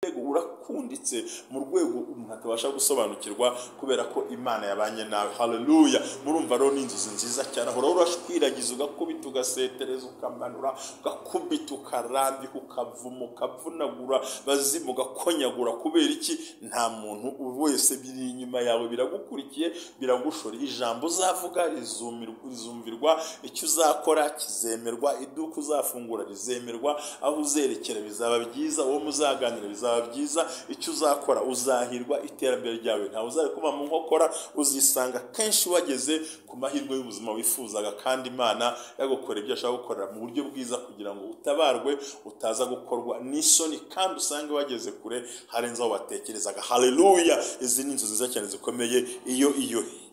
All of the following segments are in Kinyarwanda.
Urakunditse mu rwego umuntu atabasha gusobanukirwa kubera ko Imana yabanye nawe. Haleluya! Murumva rero ni inzozi nziza cyane. Aho urashwiragiza, ugakubita, ugasetereza, ukamanura, ugakubita, ukarambika, ukavuma, ukavunagura bazimu, ugakonyagura. Kubera iki? Nta muntu wese biri inyuma yawe, biragukurikiye, biragushora. Ijambo uzavuga rizumvirwa, icyo uzakora kizemerwa, iduka uzafungura rizemerwa, aho uzerekera bizaba byiza, uwo muzaganira bizaba byiza, icyo uzakora uzahirwa, iterambere ryawe ntawe uzarikoma mu nkokora, uzisanga kenshi wageze ku mahirwe y'ubuzima wifuzaga, kandi Imana yagukora ibyo ashaka gukorera mu buryo bwiza kugira ngo utabarwe, utaza gukorwa n'isoni, kandi usange wageze kure harenze aho watekerezaga. Haleluya! Izi ni inzozi nziza cyane zikomeye. Iyo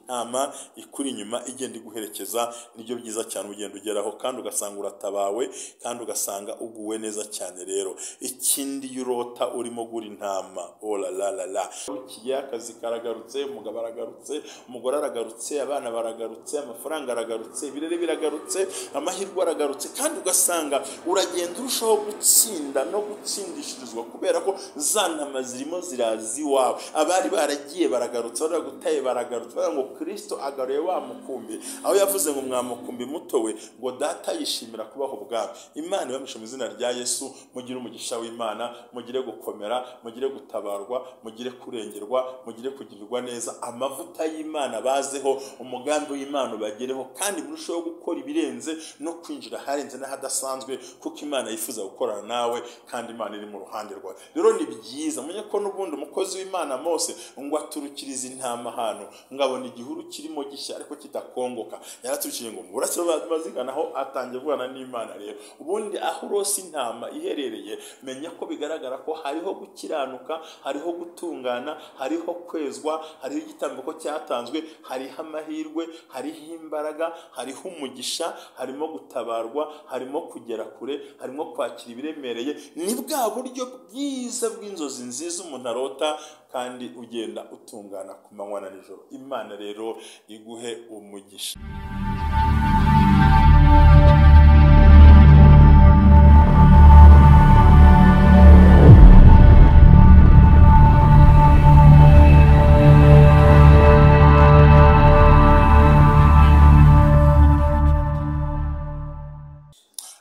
intama ikuri inyuma igenda iguherekeza, nibyo byiza cyane ugenda ugeraho, kandi ugasanga uratabawe, kandi ugasanga uguwe neza cyane. Rero ikindi, iyo urota urimo gura intama, oh la la la la, ukiye akazi karagarutse, umugabo aragarutse, umugore aragarutse, abana baragarutse, amafaranga aragarutse, ibirere biragarutse, amahirwe aragarutse, kandi ugasanga uragenda urushaho gutsinda no gutsindishirizwa, kubera ko za ntama zirimo ziraza iwawe. Abari baragiye baragarutse, baragutaye baragarutse, baravuga ngo Kristo agaruye wa mukumbi, aho yavuze ngo mwa mukumbi muto we, ngo data yishimira kubaho ubwami. Imana ibamishe mu izina rya Yesu. Mugire umugisha w'Imana, mugire gukomera, mugire gutabarwa, mugire kurengerwa, mugire kugirirwa neza, amavuta y'Imana bazeho, umugambi w'Imana ubagereho, kandi murusheho gukora ibirenze no kwinjira aharenze n'ahadasanzwe, kuko Imana yifuza gukorana nawe, kandi Imana iri mu ruhande rwawe. Rero ni byiza mumenye ko n'ubundi umukozi w'Imana Mose ngo aturukirize intama ahantu, ngo abona igihuru kirimo gishya ariko kidakongoka, yaraturukije ngo mu burasirazuba zigana aho, atangiye kuvugana n'Imana. Rero ubundi aho urose intama iherereye, menya ko bigaragara ko hariho gukiranuka, hariho gutungana, hariho kwezwa, hariho igitambo ko cyatanzwe, hariho amahirwe, hariho imbaraga, hariho umugisha, harimo gutabarwa, harimo kugera kure, harimo kwakira ibiremereye. Ni bwa buryo bwiza bw'inzozi nziza umuntu arota, kandi ugenda utungana ku manywa na nijoro. Imana rero iguhe umugisha.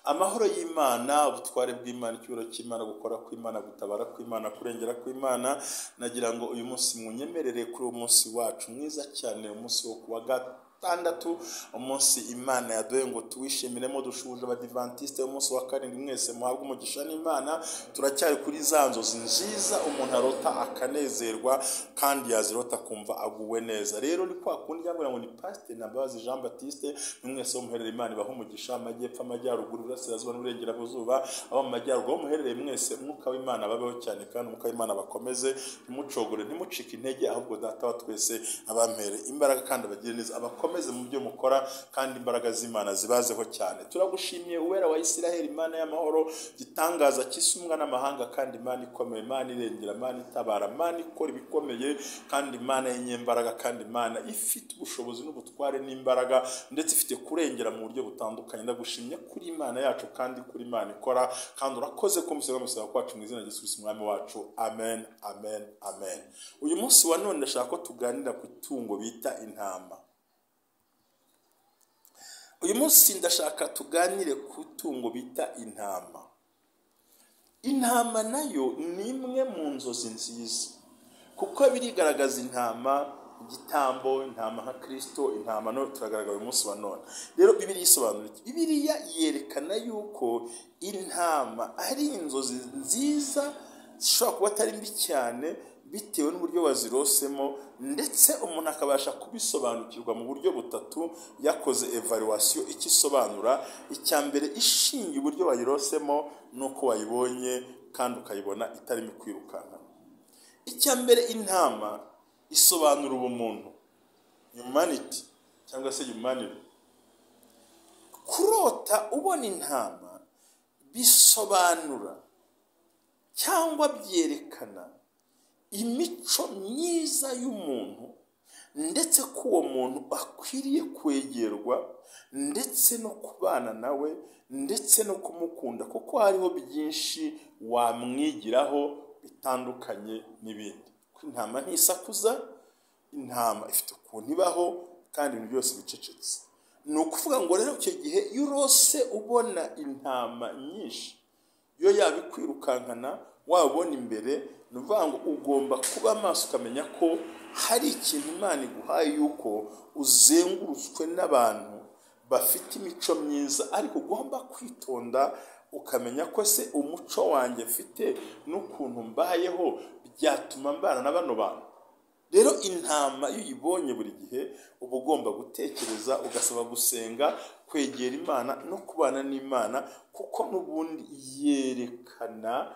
Amahoro y'Imana, ubutware bw'Imana, icyubahiro cy'Imana, gukora kw'Imana, gutabara kw'Imana, kurengera kw'Imana. Nagira ngo uyu munsi munyemerere kuri uyu munsi wacu mwiza cyane, umunsi wo kuwa gatandatu, umunsi Imana yaduhe ngo tuwishimiremo, dushuje abadivantiste, umunsi wa karindwi. Mwese muhabwe umugisha n'Imana. Turacyari kuri za nzozi nziza umuntu arota akanezerwa, kandi yazirota akumva aguwe neza. Rero ni kwa kundi yambwira ngo ni Pasiteri Ntambabazi Jean Baptiste. Mwese muherereye, Imana ibahe umugisha, amajyepfo, amajyaruguru, iburasirazuba n'uburengerazuba, abo mu majyaruguru aho muherereye mwese, umwuka w'Imana babeho cyane, kandi umwuka w'Imana bakomeze, ntimucogore, ntimucike intege, ahubwo Data wa twese abampere imbaraga kandi abagire neza, abakomeze mu byo mukora, kandi imbaraga z'Imana zibazeho cyane. Turagushimiye Uwera wa Isiraheli, Imana y'amahoro, gitangaza kisumwa n'amahanga, kandi Imana ikomeye, Imana irengera, Imana itabara, Imana ikora ibikomeye, kandi Imana y'inyembaraga, kandi Imana ifite ubushobozi n'ubutware n'imbaraga, ndetse ifite kurengera mu buryo butandukanye. Ndagushimye kuri Imana yacu, kandi kuri Imana ikora, kandi urakoze ko musaba kwacu mu izina rya Yesu Kristo Umwami wacu. Amen, amen, amen. Uyu munsi wa none ndashaka ko tuganira ku itungo bita intama. Uyu munsi ndashaka tuganire ku itungo bita intama. Intama nayo ni imwe mu nzozi nziza, kuko birigaragaza intama igitambo, intama nka Kristo, intama no turagaragara uyu munsi wa none. Rero Bibiliya isobanura iki? Bibiliya yerekana yuko intama ari inzozi nziza zishobora kuba atari mbi cyane bitewe n'uburyo wazirosemo, ndetse umuntu akabasha kubisobanukirwa mu buryo butatu yakoze evaluation icyo isobanura. Icya mbere, ishingiye uburyo wayirosemo n'uko wayibonye, kandi ukayibona itarimo kwirukanka. Icya mbere, intama isobanura ubumuntu, humanity cyangwa se humanity. Kurota ubona intama bisobanura cyangwa byerekana imico myiza y'umuntu, ndetse ko uwo muntu akwiriye kwegerwa, ndetse no kubana nawe, ndetse no kumukunda, kuko hariho byinshi wamwigiraho bitandukanye n'ibindi. Intama ntisakuza, intama ifite ukuntu ibaho kandi ibintu byose bicecetse. Ni ukuvuga ngo rero icyo gihe iyo urose ubona intama nyinshi, iyo yaba ikwirukankana wabona imbere, ni ukuvuga ngo ugomba kuba maso ukamenya ko hari ikintu Imana iguhaye, yuko uzengurutswe n'abantu bafite imico myiza, ariko ugomba kwitonda ukamenya ko se umuco wanjye mfite n'ukuntu mbayeho byatuma mbana na bano bantu. Rero intama iyo uyibonye buri gihe uba ugomba gutekereza, ugasaba gusenga, kwegera Imana no kubana n'Imana, kuko n'ubundi yerekana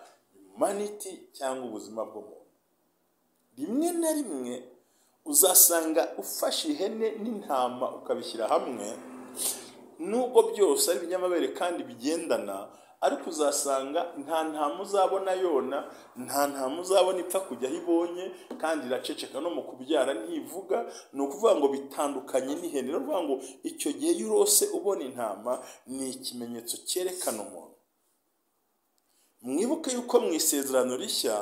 humanity cyangwa ubuzima bw'umuntu. Rimwe na rimwe uzasanga ufashe ihene n'intama ukabishyira hamwe, nubwo byose ari ibinyamabere kandi bigendana, ariko uzasanga nta ntama uzabona yona, nta ntama uzabona ipfa kujya aho ibonye, kandi iraceceka no mu kubyara ntivuga. Ni ukuvuga ngo bitandukanye n'ihene. Ni ukuvuga ngo icyo gihe iyo urose ubona intama ni ikimenyetso cyerekana umuntu. Mwibuke yuko mu isezerano rishya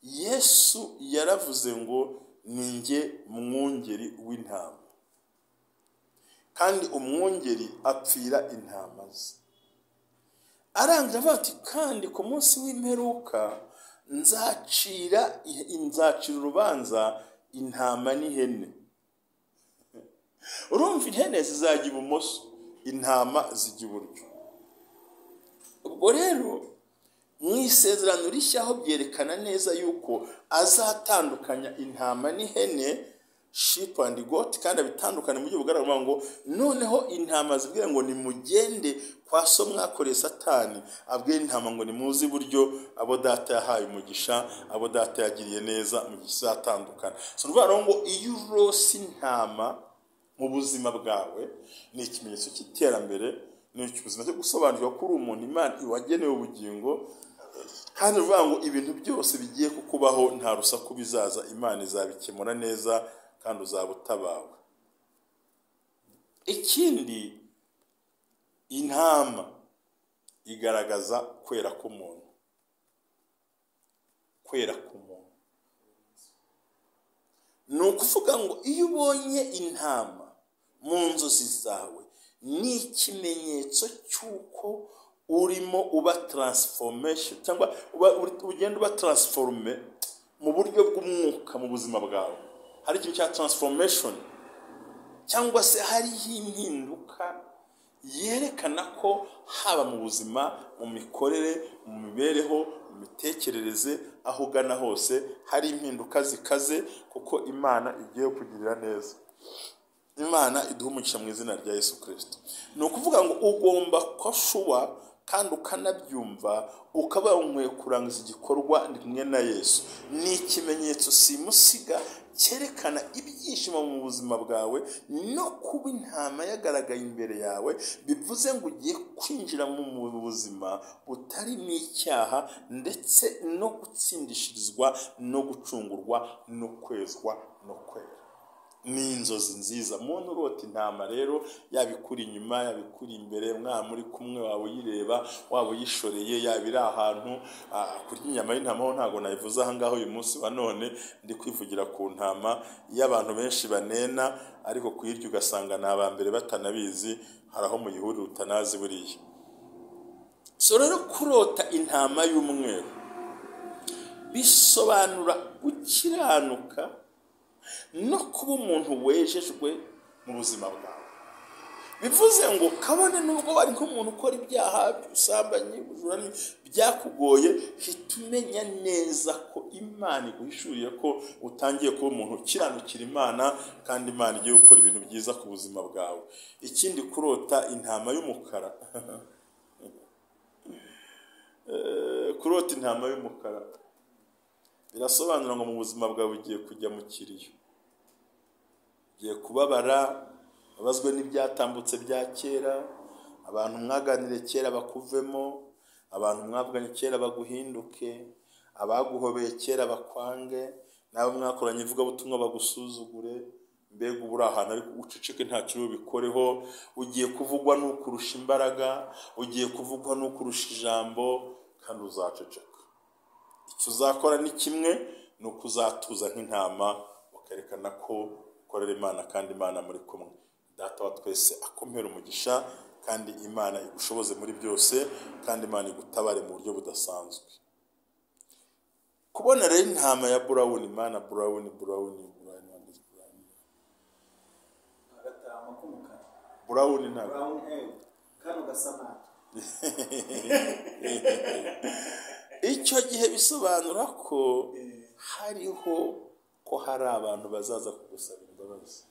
Yesu yaravuze ngo ni njye mwungeri w'intama, kandi umwungeri apfira intama ze. Arangira avuga ati kandi ku munsi w'imperuka nzacira urubanza intama n'ihene. Urumva ihene zizajya ibumoso, intama zijya iburyo. Ubwo rero mu isezerano rishya aho byerekana neza yuko azatandukanya intama n'ihene, sheep and goat, kandi abitandukanye mu buryo bugaragara, ngo noneho intama zibwira ngo nimugende kwa so mwakoreye Satani, abwira intama ngo nimuze iburyo, abo data yahaye umugisha, abo data yagiriye neza, mu gihe kizatandukana. So ni ukuvuga ngo iyo urose intama mu buzima bwawe ni ikimenyetso cy'iterambere, ni ikimenyetso cyo gusobanukirwa ko uri umuntu Imana iwagenewe ubugingo, kandi uvuga ngo ibintu byose bigiye kukubaho nta rusaku bizaza, Imana izabikemura neza kandi uzaba utabawe. Ikindi, intama igaragaza kwera k'umuntu, kwera k'umuntu. Ni ukuvuga ngo iyo ubonye intama mu nzozi zawe ni ikimenyetso cy'uko urimo uba transformation, cyangwa ugenda uba transforme mu buryo bw'umwuka mu buzima bwawe. Hari ikintu cya transformation, cyangwa se hariho impinduka yerekana ko haba mu buzima, mu mikorere, mu mibereho, mu mitekerereze, aho ugana hose hari impinduka zikaze, kuko Imana igiye kugirira neza. Imana iduha umugisha mu izina rya Yesu Kristo. Ni ukuvuga ngo ugomba koshuwa kandi ukanabyumva, ukaba unkwiye kurangiza igikorwa ndi kumwe na Yesu. Ni ikimenyetso simusiga cyerekana ibyishimo mu buzima bwawe no kuba intama yagaragaye imbere yawe, bivuze ngo ugiye kwinjira mu buzima butarimo icyaha, ndetse no gutsindishirizwa no gucungurwa no kwezwa no kwera. Ni inzozi nziza. Muntu urota intama rero, yaba ikuri inyuma, yaba ikuri imbere, mwa muri kumwe, waba uyireba, waba uyishoreye, yaba iri ahantu. Kurya inyama y'intama ho ntabwo nayivuze aha ngaho uyu munsi wa none, ndi kwivugira ku ntama iyo abantu benshi banena, ariko kuyirya ugasanga ni aba mbere batanabizi, hari aho muyihurira utanazi buriya. So rero kurota intama y'umweru bisobanura gukiranuka no kuba umuntu wejejwe mu buzima bwawe. Bivuze ngo kabone nubwo wari nk'umuntu ukora ibyaha by'ubusambanyi, ubujura, byakugoye, hita umenya neza ko Imana iguhishuriye ko utangiye kuba umuntu ukiranukira Imana, kandi Imana igiye gukora ibintu byiza ku buzima bwawe. Ikindi, kurota intama y'umukara kurota intama y'umukara birasobanura ngo mu buzima bwawe ugiye kujya mu kiriyo, ugiye kubabara, babazwe n'ibyatambutse bya kera, abantu mwaganiriye kera bakuvemo, abantu mwavuganye kera baguhinduke, abaguhobeye kera bakwange, n'abo mwakoranye ivugabutumwa bagusuzugure. Mbega uba uri ahantu ariko uceceke ntacyo ubikoreho. Ugiye kuvugwa n'ukurusha imbaraga, ugiye kuvugwa n'ukurusha ijambo, kandi uzaceceka. Icyo uzakora ni kimwe, ni uko uzatuza nk'intama, ukerekana ko ukorera Imana kandi Imana muri kumwe. Data wa twese akumpera umugisha, kandi Imana igushoboze muri byose, kandi Imana igutabare mu buryo budasanzwe. Kubona rero intama ya brown, Imana brown brown brown brown, Agatama k'umukara. Brown ntabwo Brown kano gasa nabi. Icyo gihe bisobanura ko hariho ko hari abantu bazaza kugusaba imbabazi.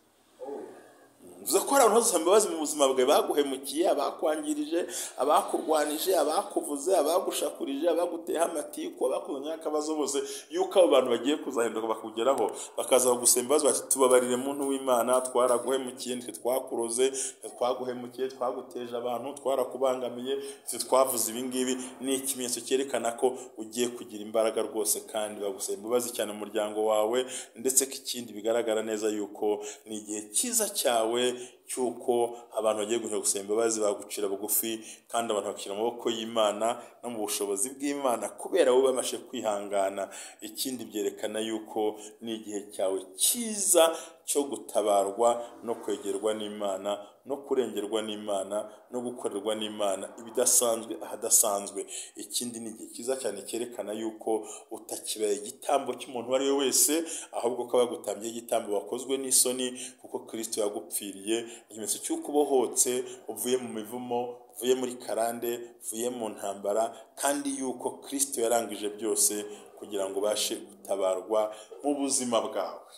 Bivuze ko hari abantu bazasaba imbabazi mu buzima bwawe, baguhemukiye, abakwangirije, abakurwanije, abakuvuze, abagushakurije, abaguteyeho amatiku, abakuzanyeho akabazo bose, yuko abo bantu bagiye kuzahinduka bakugeraho, bakaza bagusaba imbabazi bati tubabarire muntu w'Imana, twaraguhemukiye, nitwe twakuroze, nitwe twaguhemukiye, twaguteje abantu, twarakubangamiye, nitwe twavuze ibi ngibi. Ni ikimenyetso cyerekana ko ugiye kugira imbaraga rwose, kandi bagusaba imbabazi cyane mu muryango wawe, ndetse ko ikindi bigaragara neza yuko ni igihe cyiza cyawe cy'uko abantu bagiye gusaba imbabazi, bagucira bugufi, kandi abantu bakishyira mu maboko y'Imana no mu bushobozi bw'Imana, kubera bo babashe kwihangana. Ikindi byerekana yuko ni igihe cyawe cyiza cyo gutabarwa no kwegerwa n'Imana no kurengerwa n'Imana no gukorerwa n'Imana ibidasanzwe ahadasanzwe. Ikindi ni igihe cyiza cyane cyerekana yuko utakibaye igitambo cy'umuntu uwo ari we wese, ahubwo ko abagutambye igitambo bakozwe n'isoni, kuko Kristo yagupfiriye. Ikimenyetso cy'uko ubohotse, uvuye mu mivumo, uvuye muri karande, uvuye mu ntambara, kandi yuko Kristo yarangije byose kugira ngo ubashe gutabarwa mu buzima bwawe.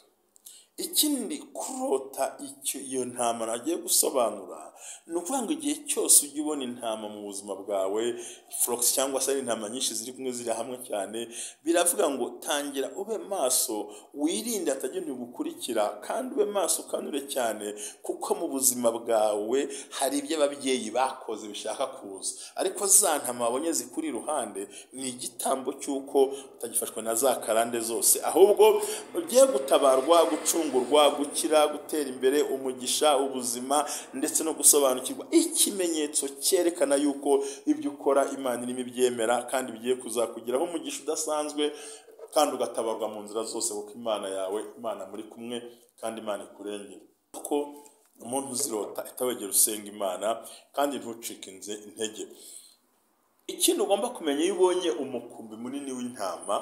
Ikindi kurota icyo iyo ntama nagiye gusobanura, ni ukuvuga ngo igihe cyose ujya ubona intama mu buzima bwawe, flocks cyangwa se ari intama nyinshi ziri kumwe ziri hamwe cyane, biravuga ngo tangira ube maso, wirinde hatagira umuntu ugukurikira, kandi ube maso ukanure cyane, kuko mu buzima bwawe hari ibyo ababyeyi bakoze bishaka kuza, ariko za ntama wabonye zikuri iruhande ni igitambo cy'uko utagifashwe na za karande zose, ahubwo ugiye gutabarwa, gucungurwa, gukira, gutera imbere, umugisha, ubuzima, ndetse no gusobanukirwa. Ikimenyetso cyerekana yuko ibyo ukora Imana irimo ibyemera, kandi bigiye kuzakugiraho umugisha udasanzwe, kandi ugatabarwa mu nzira zose, kuko Imana yawe, Imana muri kumwe, kandi Imana ikurengera. Kuko umuntu uzirota itawegera usenga Imana, kandi ntucike intege. Ikindi ugomba kumenya, iyo ubonye umukumbi munini w'intama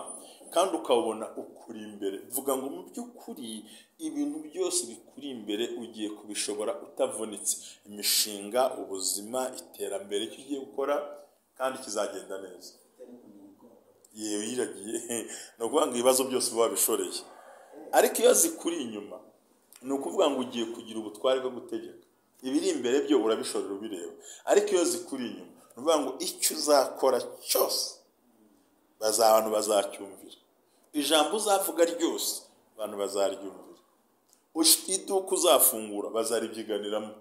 kandi ukawubona ukuri imbere, vuga ngo mu by'ukuri ibintu byose bikuri imbere ugiye kubishobora utavunitse. Imishinga, ubuzima, iterambere, icyo ugiye gukora kandi kizagenda neza. Yewe yiragiye, ni ukuvuga ngo ibibazo byose uba wabishoreye. Ariko iyo zikuri inyuma, ni ukuvuga ngo ugiye kugira ubutware bwo gutegeka. Ibiri imbere byo urabishorera ubireba, ariko iyo zikuri inyuma, ni ukuvuga ngo icyo uzakora cyose abantu bazacyumvira. Ijambo uzavuga ryose abantu bazaryumvira. Iduka uzafungura bazaribyiganiramo.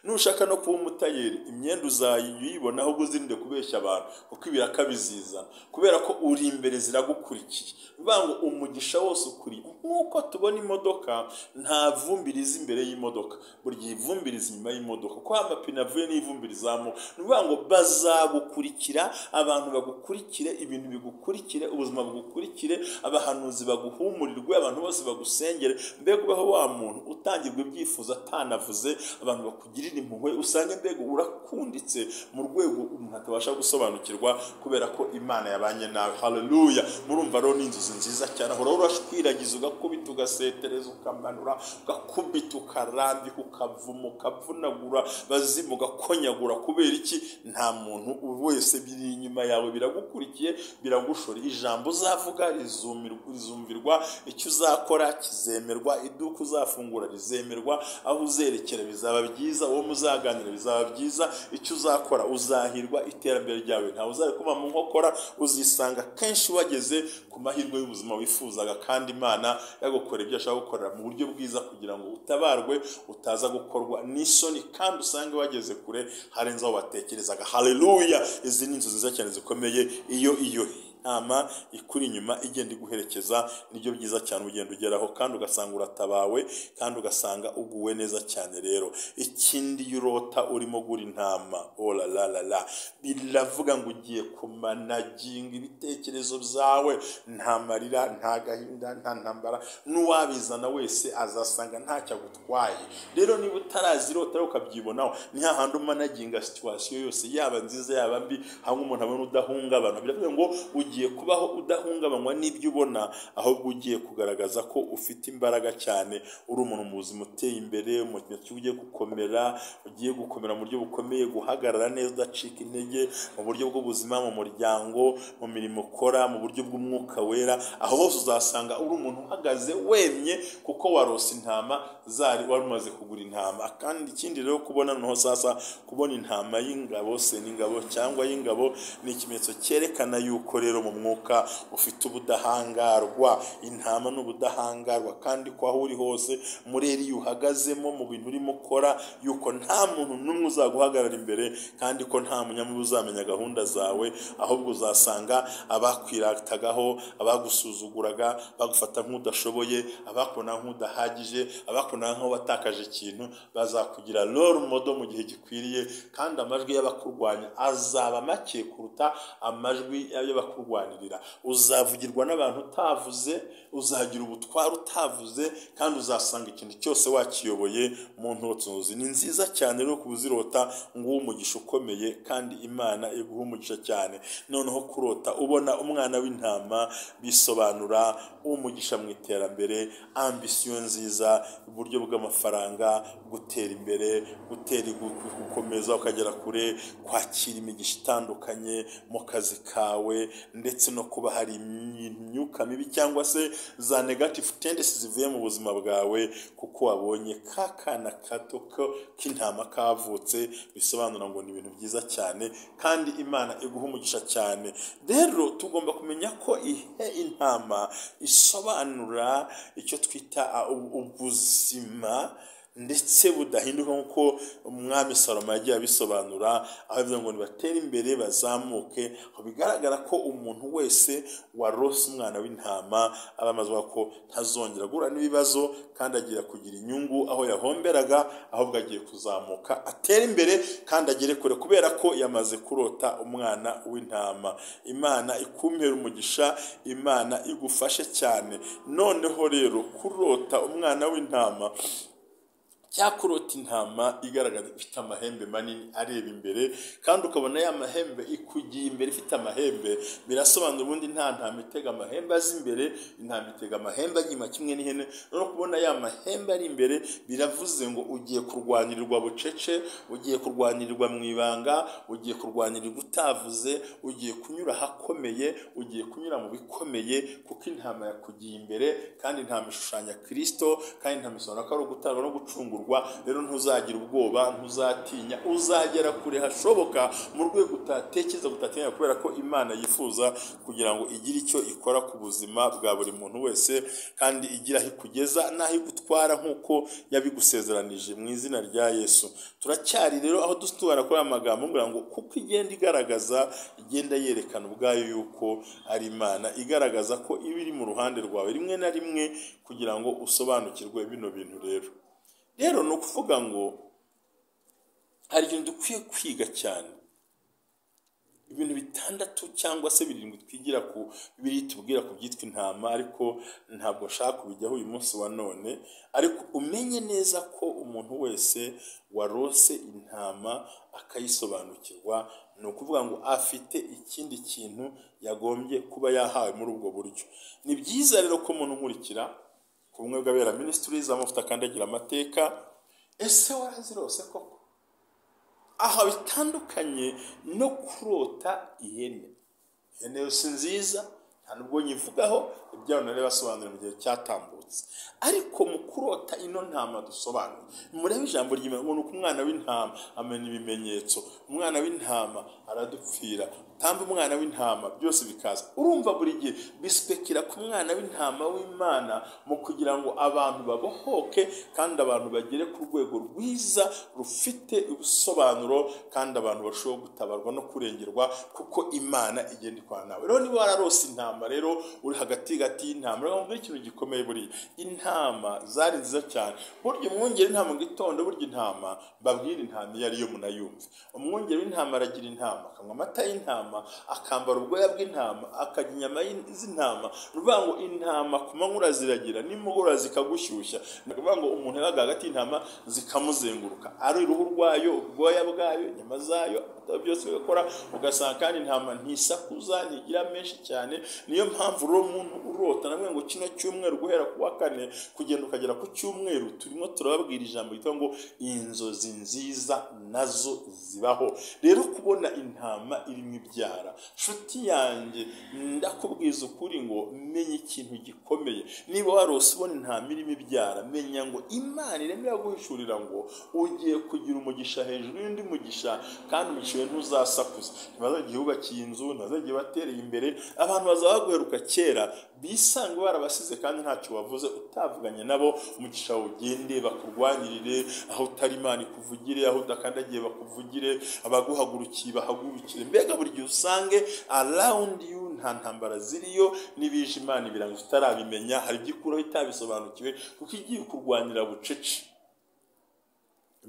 Nushaka no kuba umutayeri, imyenda uzayibona, ahubwo uzirinde kubeshya abantu, kuko ibiraka bizizana, kubera ko uri imbere ziragukurikiye. Bivuga ngo umugisha wose ukuri. Nk'uko tubona imodoka, nta vumbi riza imbere y'imodoka, buri gihe ivumbi riza inyuma y'imodoka, kuko amapine avuye n'ivumbi rizamuka. Ni ukuvuga ngo bazagukurikira, abantu bagukurikire, ibintu bigukurikire, ubuzima bugukurikire, abahanuzi baguhumurirwe, abantu bose bagusengere. Mbega ubaho wa muntu utangirwa ibyifuzo atanavuze, abantu bakugirira impuhwe, usange mbega urakunditse mu rwego umuntu atabasha gusobanukirwa, kubera ko Imana yabanye nawe. Haleluya! Murumva rero ni inzozi nziza cyane. Aho rero urashwiragiza, ugakubita, ugasetereza, ukamanura, ugakubita, ukarambika, ukavuma, ukavunagura, bazimu, ugakonyagura. Kubera iki? Nta muntu wese biri inyuma yawe, biragukurikiye, biragushora. Ijambo uzavuga rizumvirwa, icyo uzakora kizemerwa, iduka uzafungura rizemerwa, aho uzerekera bizaba byiza, uwo muzaganira bizaba byiza, icyo uzakora uzahirwa, iterambere ryawe ntawe uzarikoma mu nkokora, uzisanga kenshi wageze ku mahirwe y'ubuzima wifuzaga, kandi Imana yagukora ibyo ashaka gukorera mu buryo bwiza kugira ngo utabarwe, utaza gukorwa n'isoni, kandi usange wageze kure harenze aho watekerezaga. Haleluya! Izi ni inzozi nziza cyane zikomeye. Iyo iyo Intama ikuri inyuma igenda iguherekeza, nibyo byiza cyane ugenda ugeraho kandi ugasanga uratabawe kandi ugasanga uguwe neza cyane. Rero ikindi iyo urota urimo gura intama, oh la la la la, biravuga ngo ugiye kumanaginga ibitekerezo byawe, nta marira, nta gahinda, nta ntambara, n'uwabizana wese azasanga ntacyo agutwaye. Rero niba utarazirota rero ukabyibonaho, ni hahandi umanaginga situation yose, yaba nziza yaba mbi, hamwe umuntu abona udahungabana. Biravuga ngo ugiye kubaho udahungabanywa n'ibyo ubona, ahubwo ugiye kugaragaza ko ufite imbaraga cyane, uri umuntu mu buzima uteye imbere, mu kintu ugiye gukomera, ugiye gukomera mu buryo bukomeye, guhagarara neza udacika intege, mu buryo bw'ubuzima, mu muryango, mu mirimo ukora, mu buryo bw'umwuka wera. Aho hose uzasanga uri umuntu uhagaze wemye, kuko warose intama zari wari umaze kugura intama. Kandi ikindi rero kubona noneho sasa kubona intama y'ingabo se n'ingabo cyangwa y'ingabo ni ikimenyetso cyerekana yuko rero mu mwuka ufite ubudahangarwa. Intama ni ubudahangarwa, kandi ko aho uri hose muri eri uhagazemo, mu bintu urimo ukora, yuko nta muntu n'umwe uzaguhagarara imbere, kandi ko nta munyamubi uzamenya gahunda zawe, ahubwo uzasanga abakwiratagaho, abagusuzuguraga, bagufata nk'udashoboye, abakubona nk'udahagije, abakubona nk'aho watakaje ikintu, bazakugira role model mu gihe gikwiriye, kandi amajwi y'abakurwanya azaba make kuruta amajwi y'abakurwanirira. Uzavugirwa n'abantu utavuze, uzagira ubutware utavuze, kandi uzasanga ikintu cyose wakiyoboye mu ntozi. Ni nziza cyane rero kubuzirota, nguwo umugisha ukomeye, kandi Imana iguha umugisha cyane. Noneho kurota ubona umwana w'intama bisobanura umugisha mu iterambere, ambisiyo nziza, uburyo bw'amafaranga, gutera imbere, gukomeza ukagera kure, kwakira imigisha itandukanye mu kazi kawe, ndetse no kuba hari imyuka mibi cyangwa se za negative tendencies zivuye mu buzima bwawe, kuko wabonye ka kana gato k'intama kavutse. Bisobanura ngo ni ibintu byiza cyane, kandi Imana iguha umugisha cyane. Rero tugomba kumenya ko intama isobanura icyo twita ubuzima ndetse budahinduka, nk'uko umwami Salomo yagiye abisobanura, aho avuga ngo nibatere imbere bazamuke. Aho bigaragara ko umuntu wese warose umwana w'intama aba amaze ko ntazongera guhura n'ibibazo, kandi agiye kugira inyungu aho yahomberaga, ahubwo agiye kuzamuka atere imbere kandi agere kure, kubera ko yamaze kurota umwana w'intama. Imana ikumpera umugisha, Imana igufashe cyane. Noneho rero kurota umwana w'intama cyakurota intama igaragaza ifite amahembe manini areba imbere, kandi ukabona ya mahembe ikugiye imbere ifite amahembe, birasobanura ubundi nta ntama itega amahembe azi imbere, intama itega amahembe inyuma kimwe n'ihene. No kubona ya mahembe ari imbere biravuze ngo ugiye kurwanirirwa bucece, ugiye kurwanirirwa mu ibanga, ugiye kurwanirirwa utavuze, ugiye kunyura ahakomeye, ugiye kunyura mu bikomeye, kuko intama yakugiye imbere, kandi intama ishushanya Kristo, kandi intama isobanura ko ari ugutangwa no gucungurwa. Rero ntuzagira ubwoba, ntuzatinya, uzagera kure hashoboka mu rwego utatekereza gutatinya, kubera ko Imana yifuza kugira ngo igire icyo ikora ku buzima bwa buri muntu wese, kandi igira aho ikugeza n'aho igutwara nk'uko yabigusezeranije mu izina rya Yesu. Turacyari rero aho dutubara kuri aya magambo ngo kuko igenda igaragaza, igenda yerekana ubwayo yuko ari Imana, igaragaza ko iba iri mu ruhande rwawe rimwe na rimwe kugira ngo usobanukirwe bino bintu. Rero ni ukuvuga ngo hari ikintu dukwiye kwiga cyane, ibintu 6 cyangwa se 7 twigira ku Bibiliya tubwira ku byitwa intama, ariko ntabwo nshaka kubijyaho uyu munsi wa none. Ariko umenye neza ko umuntu wese warose intama akayisobanukirwa, ni ukuvuga ngo afite ikindi kintu yagombye kuba yahawe muri ubwo buryo. Ni byiza rero ko umuntu nkurikira ku bumwe bw'abera ministries amavuta akandagira amateka, ese warazirose koko? Aho bitandukanye no kurota ihene. Ihene yose nziza nta nubwo nyivugaho, ibyaho nari basobanura mu gihe cyatambutse. Ariko mu kurota ino ntama dusobanura, murebe ijambo ry'Imana ngo nuko umwana w'intama amenya ibimenyetso, umwana w'intama aradupfira, tamba umwana w'intama byose bikaza. Urumva buri gihe bispekira Igarukira ku mwana w'intama w'Imana mu kugira ngo abantu babohoke kandi abantu bagere ku rwego rwiza rufite ubusobanuro, kandi abantu bashobora gutabarwa no kurengerwa kuko Imana igenda ikorana nawe. Rero niba wararose intama, rero uri hagati hagati y'intama, rero nkubwire ikintu gikomeye. Buriya intama zari nziza cyane. Burya umwungeri w'intama mu gitondo, burya intama mbabwira intama iyo ariyo munayumve. Umwungeri w'intama aragira intama, akanywa amata y'intama, akambara ubwoya bw'intama, akarya inyama z'intama. Ni ukuvuga ngo intama ku manywa uraziragira, nimugoroba zikagushyushya. Ni ukuvuga ngo umuntu yabaga hagati y'intama zikamuzenguruka, ari uruhu rwayo, ubwoya bwayo, inyama zayo, byose bigakora. Ugasanga kandi intama ntisakuza, ntigira menshi cyane. Niyo mpamvu rero umuntu urota namwe ngo kino cyumweru guhera ku wa kane kugenda ukagera ku cyumweru, turimo turababwira ijambo ryitwa ngo inzozi nziza nazo zibaho. Rero kubona intama irimo ibyara, nshuti yanjye, ndakubwiza ukuri ngo menya ikintu gikomeye. Niba warose ubona intama irimo ibyara, menya ngo Imana irimo iraguhishurira ngo ugiye kugira umugisha hejuru y'undi mugisha, kandi umugisha wawe ntuzasakuza. Ntibazagiye wubakiye inzu, ntibazagiye batereye imbere, abantu bazaba baguheruka kera bisange barabasize kandi ntacyo wavuze, utavuganye nabo. Umugisha wawe ugende bakurwanirire, aho utari Imana ikuvugire, aho udakandagiye bakuvugire, abaguhagurukiye bahagurukire. Mbega buri gihe usange around you nta ntambara ziriyo, n'ibije Imana ibirango utarabimenya, hari ibyo ikuraho itabisobanukiwe kuko igiye kurwanira bucece.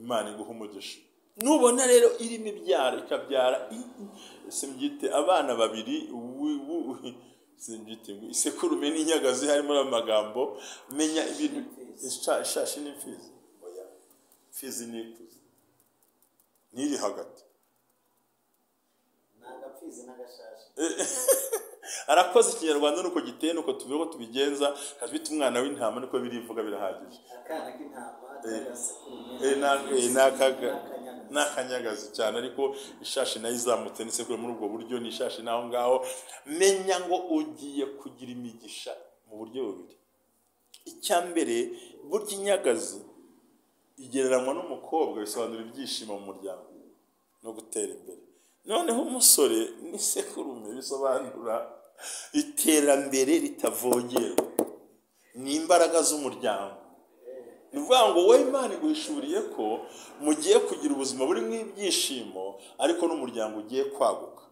Imana iguha umugisha. Nubona rero irimo ibyara, ikabyara simbyite abana babiri, simbyite ngo isekurume n'inyagazi, harimo amagambo, menya ibintu. Ishashi n'imfizi, oya, imfizi n'ikuze n'iri hagati. Ni agapfizi n'agashashi. Arakoze. Ikinyarwanda nuko giteye, nuko tuvuga ko tubigenza, katwita umwana w'intama, niko birivuga, birahagije. Akana k'intama k'agasekurume N'akanyagazi cyane, ariko ishashi nayo izamutse n'isekuru muri ubwo buryo, ni ishashi n'aho ngaho. Menya ngo ugiye kugira imigisha mu buryo bubiri. Icya mbere, burya inyagazi igereranywa n'umukobwa, bisobanura ibyishimo mu muryango no gutera imbere. Noneho umusore n'isekurume bisobanura iterambere ritavogerwa, ni imbaraga z'umuryango. Ni ukuvuga ngo wowe Imana iguhishuriye ko mugiye kugira ubuzima burimo ibyishimo, ariko n'umuryango ugiye kwaguka.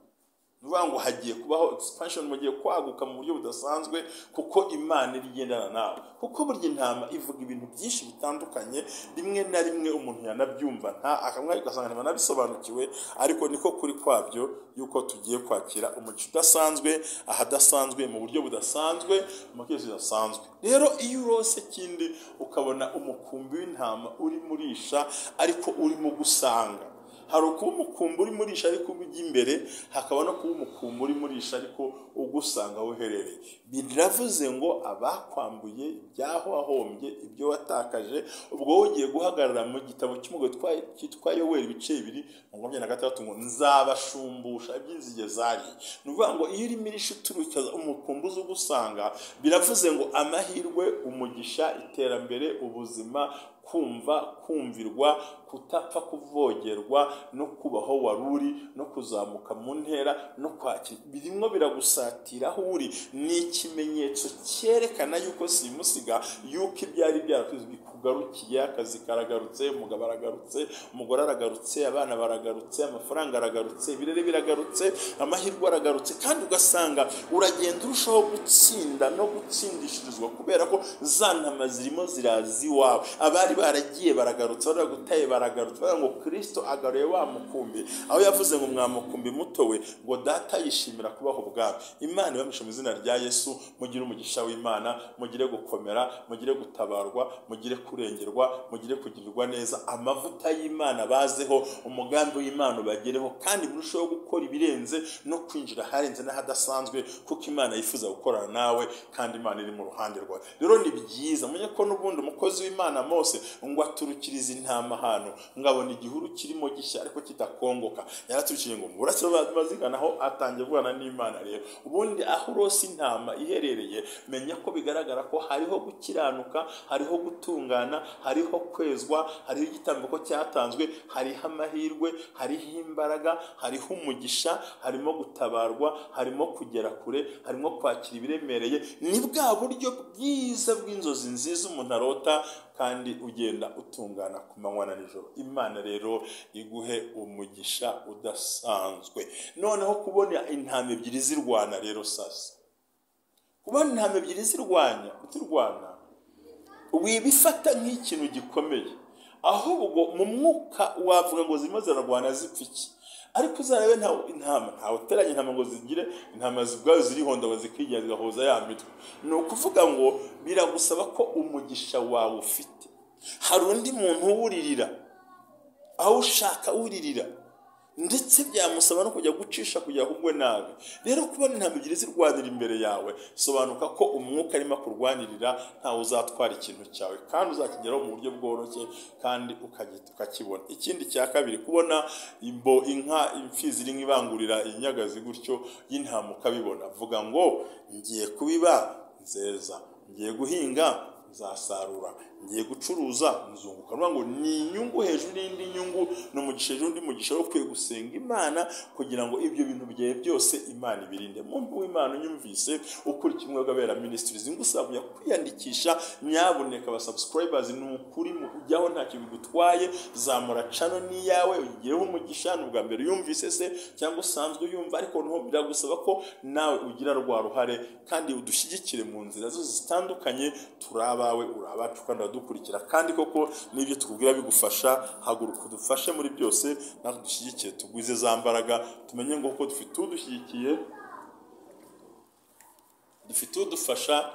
Ni ukuvuga ngo hagiye kubaho expansion, mugiye kwaguka mu buryo budasanzwe kuko Imana iri igendana nawe. Kuko burya intama ivuga ibintu byinshi bitandukanye, rimwe na rimwe umuntu yanabyumva nta akamwe, ugasanga ntibanabisobanukiwe, ariko niko kuri kwabyo yuko tugiye kwakira umugisha udasanzwe, ahadasanzwe, mu buryo budasanzwe, mu cyerekezo kidasanzwe. Rero iyo urose kindi ukabona umukumbi w'intama urimo urisha ariko urimo gusanga, hari ukuba umukumbi urimo urisha ariko ujya imbere, hakaba no kuba umukumbi urimo urisha ariko ugusanga aho uherereye. Biravuze ngo abakwambuye ibyaho wahombye, ibyo watakaje, ubwo wowe ugiye guhagarara mu gitabo cy'umugabo cyitwa Yoweri ibice 2:26 ngo nzabashumbusha iby'inzige zariye. Ni ukuvuga ngo iyo urimo irisha uturuka umukumbi uza ugusanga, biravuze ngo amahirwe, umugisha, iterambere, ubuzima, kumva, kumvirwa, kutapfa kuvogerwa, no kubaho wari uri, no kuzamuka mu ntera, no kwakira birimo biragusatira aho uri. Ni ikimenyetso cyerekana yuko simusiga yuko ibyari byaratuze bikugarukiye. Akazi karagarutse, umugabo aragarutse, umugore aragarutse, abana baragarutse, amafaranga aragarutse, ibirere biragarutse, amahirwe aragarutse, kandi ugasanga uragenda urushaho gutsinda no gutsindishirizwa kubera ko za ntama zirimo ziraza iwawe. Abari baragiye baragarutse, baragutaye baragarutse. Baravuga ngo Kristo agaruye wa mukumbi, aho yavuze ngo mwa mukumbi muto we, ngo data yishimira kubaho ubwami. Imana ibamishe mu izina rya Yesu. Mugire umugisha w'Imana, mugire gukomera, mugire gutabarwa, mugire kurengerwa, mugire kugirirwa neza. Amavuta y'Imana bazeho, umugambi w'Imana ubagereho, kandi murusheho gukora ibirenze no kwinjira aharenze n'ahadasanzwe, kuko Imana yifuza gukorana nawe kandi Imana iri mu ruhande rwawe. Rero ni byiza mumenye ko n'ubundi umukozi w'Imana Mose ngo aturukirize intama ahantu, ngo abona igihuru kirimo gishya ariko kidakongoka. Yaraturukiriye ngo burasirazuba baziganaho, atangiye kuvugana n'Imana. Rero ubundi aho urose intama iherereye, menya ko bigaragara ko hariho gukiranuka, hariho gutungana. gutungana, hariho kwezwa, hariho igitambo ko cyatanzwe, hariho amahirwe, hariho imbaraga, hariho umugisha, harimo gutabarwa, harimo kugera kure, harimo kwakira ibiremereye. Ni bwa buryo bwiza bw'inzozi nziza umuntu arota kandi ugenda utungana ku manywa na nijoro. Imana rero iguhe umugisha udasanzwe. Noneho kubona intama ebyiri zirwana rero sasa, kubona intama ebyiri zirwana wibifata nk'ikintu gikomeye, ahubwo mu mwuka wavuga ngo zirimo zirarwana zipfa iki? Ariko uzarabe intama ntawe uteranya intama ngo zigire intama zibwayo zirihonda ngo zikigira zigahuza ya mitwe. Ni ukuvuga ngo biragusaba ko umugisha wawe ufite hari undi muntu uwuririra, aho ushaka uririra, ndetse byamusaba no kujya gucisha kujya kugwe nabi. Rero kubona intama ebyiri zirwanira imbere yawe, sobanuka ko umwuka arimo kurwanirira, ntawe uzatwara ikintu cyawe kandi uzakigeraho mu buryo bworoshye kandi ukakibona. Ikindi cya kabiri, kubona imbo inka imfizi iri nk'ibangurira inyagazi gutyo y'intama ukabibona, vuga ngo ngiye kubiba nzeza, ngiye guhinga nzasarura, ngiye gucuruza nzunguka. Ngo ni inyungu hejuru y'indi nyungu, ni umugisha hejuru y'undi mugisha. Wo kwiye gusenga Imana kugira ngo ibyo bintu byawe byose Imana ibirinde. Muntu w'Imana unyumvise ukurikiye Umwuka Ministries, ngusaba kujya kwiyandikisha, nyabuneka aba subscribers, ni ukuri ujyaho ntacyo bigutwaye, zamura channel ni yawe ugireho umugisha. Ni ubwa mbere yumvise se cyangwa usanzwe yumva, ariko noneho biragusaba ko nawe ugira rwa ruhare kandi udushyigikire mu nzira zose zitandukanye. Turabawe, urabacu kandi dukurikira, kandi koko n'ibyo tukubwira bigufasha. Haguruka udufashe muri byose, natwe dushyigikiye, tugwize za mbaraga, tumenye ngo ko dufite udushyigikiye, dufite udufasha,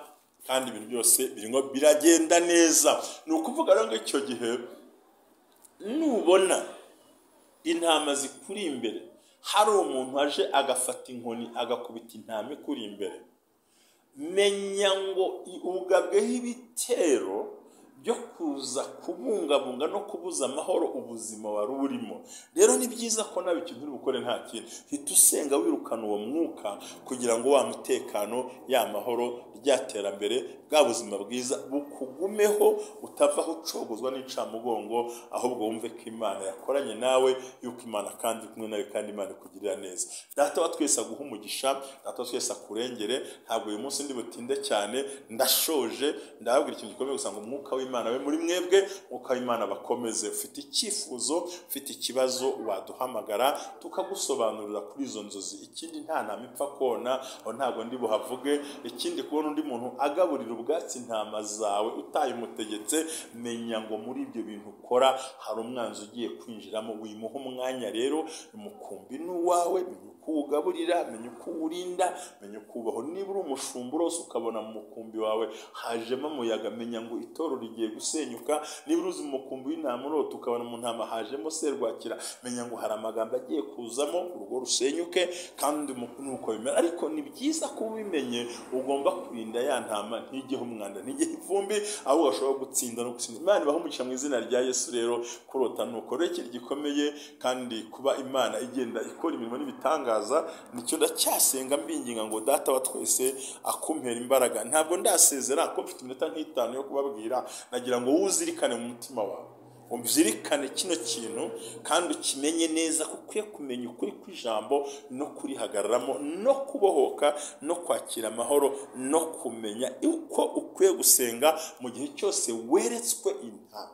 kandi ibintu byose birimo biragenda neza. Ni ukuvuga rero ngo icyo gihe nubona intama zikuri imbere, hari umuntu aje agafata inkoni agakubita intama ikuri imbere, menya ngo ugabweho ibitero byo kuza kubungabunga no kubuza amahoro ubuzima wari urimo. Rero ni byiza ko nawe ikintu uri bukore nta kintu, hita usenga wirukana uwo mwuka kugira ngo wa mutekano, ya mahoro, rya terambere, bwa buzima bwiza bukugumeho, utavaho ucogozwa n'incamugongo, ahubwo wumve ko Imana yakoranye nawe, yuko Imana kandi kumwe nawe, kandi Imana ikugirira neza. Data wa twese aguhe umugisha, Data wa twese akurengere. Ntabwo uyu munsi ndi butinde cyane, ndashoje, ndababwira ikintu gikomeye gusa ngo umwuka w'Imana we muri mwebwe, umwuka w'Imana bakomeze. Ufite icyifuzo, ufite ikibazo, waduhamagara tukagusobanurira kuri izo nzozi. Ikindi, nta ntama ipfa kona, aho ntabwo ndi buhavuge. Ikindi, kubona undi muntu agaburira ubwatsi intama zawe utayimutegetse, menya ngo muri ibyo bintu ukora hari umwanzi ugiye kwinjiramo, wimuha umwanya. Rero umukumbi ni uwawe, menya uko uwugaburira, menya uko uwurinda, menya uko ubaho. Niba uri umushumba urose ukabona mu mukumbi wawe hajemo umuyaga, menya ngo itorero rigiye gusenyuka. Niba uruzi mu mukumbi w'intama urota ukabona mu ntama hajemo serwakira, menya ngo hari amagambo agiye kuzamo urugo rusenyuke, kandi nuko bimera. Ariko ni byiza ko ubimenye, ugomba kurinda ya ntama ntigeho umwanda, ntigeho ivumbi, aho washobora gutsinda no gutsinda. Imana ibahe umugisha mu izina rya Yesu. Rero kurota nuko rero ikintu gikomeye, kandi kuba Imana igenda ikora imirimo n'ibitangaza, nicyo ndacyasenga mbinginga ngo Data wa twese akumpera imbaraga. Ntabwo ndasezera ko mfite iminota nk'itanu yo kubabwira, nagira ngo uzirikane mu mutima wawe, uzirikane kino kintu kandi ukimenye neza ko ukwiye kumenya ukuri kw'ijambo no kurihagararamo no kubohoka no kwakira amahoro no kumenya uko ukwiye gusenga mu gihe cyose weretswe intama.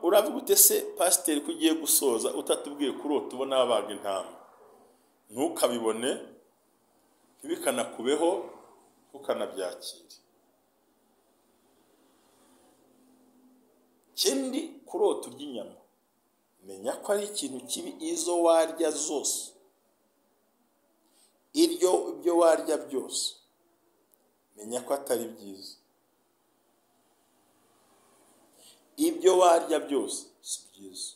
Uravuga ute se pasiteri ko ugiye gusoza utatubwiye kurota ubona babaga intama? Ntukabibone, ntibikanakubeho, ntukanabyakire. Ikindi, kurota urya inyama, menya ko ari ikintu kibi. Izo warya zose, ibyo warya byose, menya ko atari byiza. Ibyo warya byose si byiza.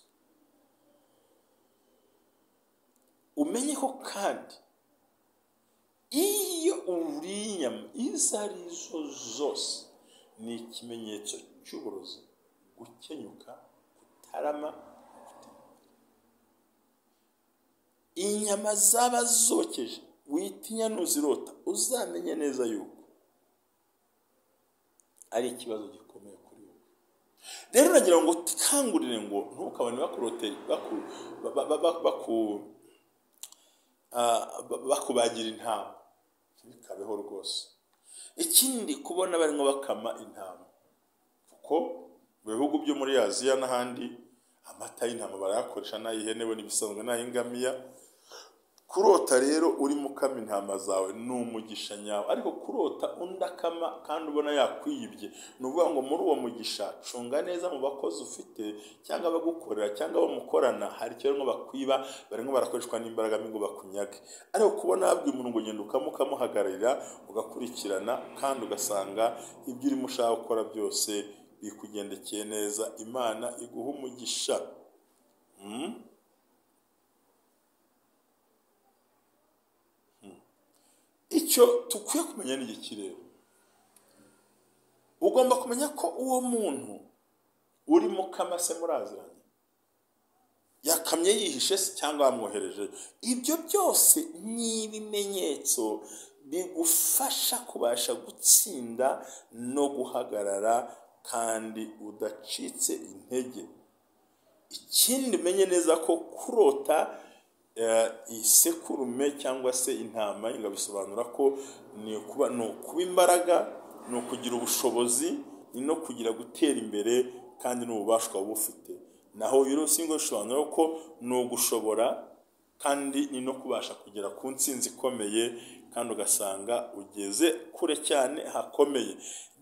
Umenye ko kandi iyo uriye inyama izo ari zo zose ni ikimenyetso cy'uburozi, gukenyuka, kutarama. Inyama zaba zokeje witinya nuzirota, uzamenye neza yuko ari ikibazo gikomeye kuri wowe. Rero nagira ngo tukangurire ngo ntukabone bakurote bakubagira intama, ntibikabeho rwose. Ikindi kubona barimo bakama intama, kuko mu bihugu byo muri Aziya n'ahandi amata y'intama barayakoresha, n'ay'ihene we n'ibisanzwe, n'ay'ingamiya. Kurota rero urimo ukama intama zawe ni umugisha nyawo, ariko kurota undi akama kandi ubona yakwiyibye, ni ukuvuga ngo muri uwo mugisha cunga neza mu bakozi ufite cyangwa abagukorera cyangwa abo mukorana, hari icyo barimo bakwiba, barimo barakoreshwa n'imbaraga mbi ngo bakunyage. Ariko kubona wabwiye umuntu ngo genda ukamuhagararira, ugakurikirana kandi ugasanga ibyo urimo ushaka gukora byose bikugendekeye neza, Imana iguha umugisha. Icyo tukwiye kumenya ni iki rero? Ugomba kumenya ko uwo muntu urimo ukama se muraziranye, yakamye yihishe se cyangwa bamwohereje. Ibyo byose ni ibimenyetso bigufasha kubasha gutsinda no guhagarara kandi udacitse intege. Ikindi umenye neza ko kurota isekurume cyangwa se intama ingabisobanura ko ni ukuba imbaraga, ni ukugira ubushobozi, ni no kugira gutera imbere kandi n'ububasha waba ufite. Naho irosi ngo bisobanura ko ni ugushobora kandi ni no kubasha kugera ku ntsinzi ikomeye, kandi ugasanga ugeze kure cyane hakomeye.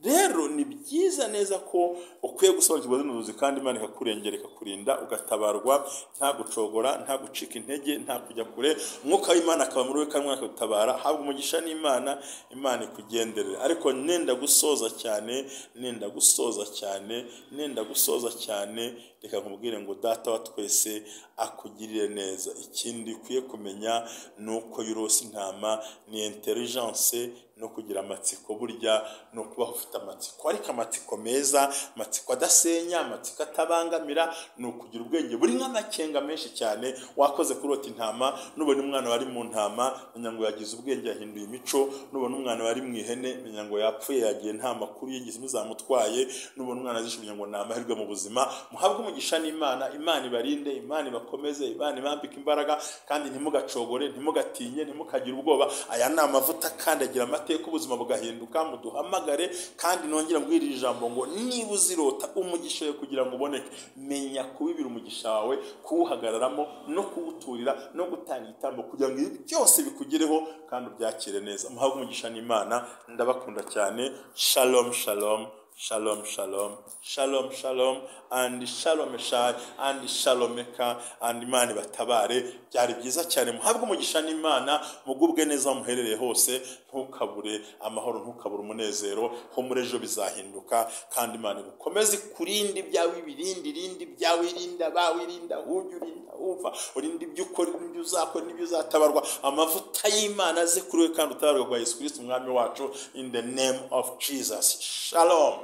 Rero ni byiza neza ko ukwiye gusobanukirwa zino nzozi, kandi Imana ikakurengera ikakurinda, ugatabarwa nta gucogora, nta gucika intege, nta kujya kure. Umwuka w'Imana akaba muri wowe kandi Umwuka akagutabara. Habwa umugisha n'Imana, Imana ikugenderere. Ariko nenda gusoza cyane, nenda gusoza cyane, nenda gusoza cyane, reka nkubwire ngo Data wa twese akugirire neza. Ikindi ukwiye kumenya ni uko yurose intama ni intelligence no kugira amatsiko. Burya no kuba ufite amatsiko, ariko amatsiko meza, amatsiko adasenya, amatsiko atabangamira, ni ukugira ubwenge buri nk'amakenga menshi cyane. Wakoze kurota intama, nubona umwana wari mu ntama menya ngo yagize ubwenge yahinduye imico, nubona umwana wari mu ihene menya ngo yapfuye yagiye nta makuru yigeze muzamutwaye, nubona umwana azishimye ngo ni amahirwe mu buzima. Muhabwe umugisha n'Imana, Imana ibarinde, Imana ibakomeze, Imana ibambike imbaraga, kandi ntimugacogore, ntimugatinye, ntimukagire ubwoba. Aya ni amavuta kandi agira amateka, ubuzima bugahinduka. Muduhamagare kandi nongera mbwira ijambo ngo niba uzirota umugisha wawe kugira ngo uboneke, menya kubibira umugisha wawe, kuwuhagararamo no kuwuturira no gutanga igitambo kugira ngo ibi byose bikugereho kandi ubyakire neza. Muhabwe umugisha n'Imana, ndabakunda cyane. Shalom shalom shalom shalom shalom shalom and shalom shai and shalomeka and Imana ibatabare. Byari byiza cyane, muhabwe umugisha n'Imana, mugubwe neza muherereye hose, ntukabure amahoro, ntukabure umunezero, ho muri ejo bizahinduka, kandi Imana igukomeze ikurinde ibyawe, ibirinde, irinde ibyawe, irinda abawe, irinda ujya, urinda uva, urinde ibyo ukora, ibyo uzakora n'ibyo uzatabarwa. Amavuta y'Imana aze kuri we kandi utabarwa kwa Yesu Kristo umwami wacu, in the name of Jesus. Shalom.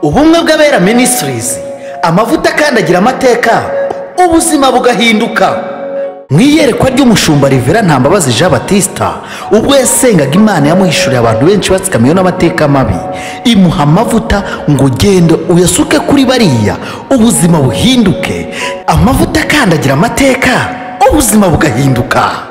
Ubumwe bw'Abera Ministries, amavuta akandagira amateka, ubuzima bugahinduka. Mu iyerekwa ry'umushumba Rivera Ntambabazi Jean Baptiste, ubwo yasengaga Imana yamuhishuriye abantu benshi batsikamiwe n'amateka mabi, imuha amavuta ngo genda uyasuke kuri bariya, ubuzima buhinduke. Amavuta akandagira amateka, ubuzima bugahinduka.